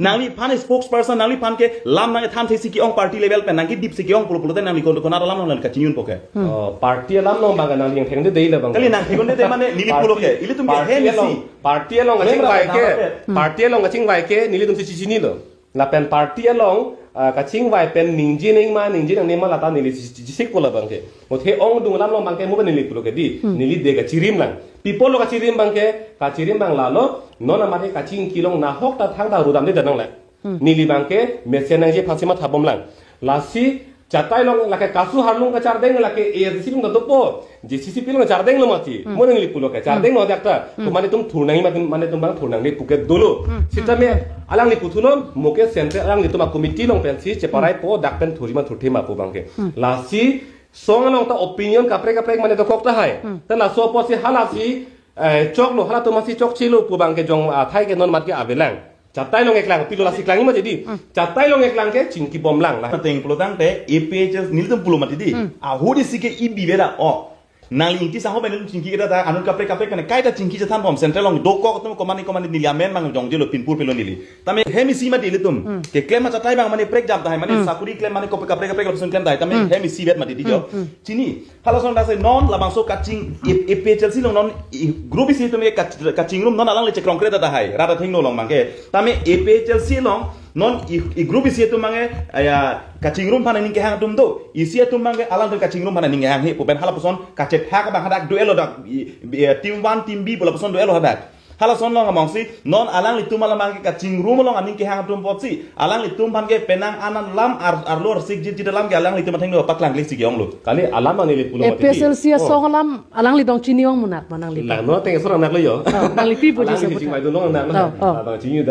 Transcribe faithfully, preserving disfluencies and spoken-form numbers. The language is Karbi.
Nangliphan spokesperson, nangliphan ke lam nangthan thesi ke-ong party level pen, nangkedip si ke-ong pulo pulote nangli kon konat alam nang kachingjun po ke. Oh, party alam along bang nangli yang thengde dei la bang. Kali nang thengde dei mane neli pulo ke. Ilitum ke party hem along, isi. Party along kachingvai ke. Party along kachingvai ke nelitum si chichinilo. Lapen party along, ah, kachingvai pen ningje nangma, ningje nangne ma lata neli si, si, si, sik pulo bang ke. Othe ongdung alam along bang ke mo ba neli pulo ke dei. Neli de kachirim lang. Pi apotlo kachirim bang ke, kachirim bang lalo, non amat ke kachingki along nahok ta thangta rudam de danang lang. Neli bang ke mesen nangji aphansi mathabom lang. Lasi chatai along lake kasu harlung kachardeng lake A D C along ta dopo. J C C P along chardenglo mati. Mo neli pulo ke. Chardenglo dak ta. Ko mane itum thur nangji mati, mane itum bang thur nangne pu ke dolo. Sitame alangli puthulo mo ke central alanglitum a-committee along pensi cheparaipo dak pen thurji ma thurthe ma pu bang ke. Lasi song along ta opinion kaprek kaprek mane dokok tahai. Ta laso apotsi halasi, eh, choklo, halatum masi chokchelo pu bang ke jong athai ke non amat ke avelang. Chatai along eklang, pilo lasi klang ma jadi. Chatai along eklang ke chingkibom lang la. Ateng pulo tangte A P H L C nelitum pulo mati dei. Ahut isi ke ibi veda o. Nangli Ingti sangho pen nelitum chingki keta ta anut kaprek kaprek pen kaita chingki chethanbom central along dokok atum komane komane neli amen mang jongjelo pinpur pilo neli. Tame hem isi mati ilitum. Keklem ma chatai bang mane prekjam tahai mane sakuri klem mane kopi kaprek kaprek lapuson klem tahai. Tame hem isi vet mati dei jo. Chini. Halason dak si non labangso kaching A-, A P H L C along non i-, group isi atum ke kach-, kachingrum non alangli chekrong kre tahai. Rata thengno along bang ke. Tame A P H L C along non i, i group isi atum bang ke, aya, kachingrum aphan aning kehang atum do. Isi atum bang ke alangtum kachingrum aphan aning kehang he pu pen halapuson kachethak bang hadak duelo dak i, i, team one, team B pu lapuson duelo hadak. Halason along amongsi non alanglitum alam bang ke kachingrum along aning kehang atum apotsi alanglitum aphan ke penang an an lam ar, arlo arsik jit jit alam ke alanglitum athengno paklangkle si ke-onglo. Kali alam bang neli pulo mati dei. A P H L C asong alam alangli dong chini-ong munak ma nangli. Lang no ateng so nanglo yo. Oh, nangli pi puji alangli sebut. Chingvai dun long nang. Oh, oh. Abang chini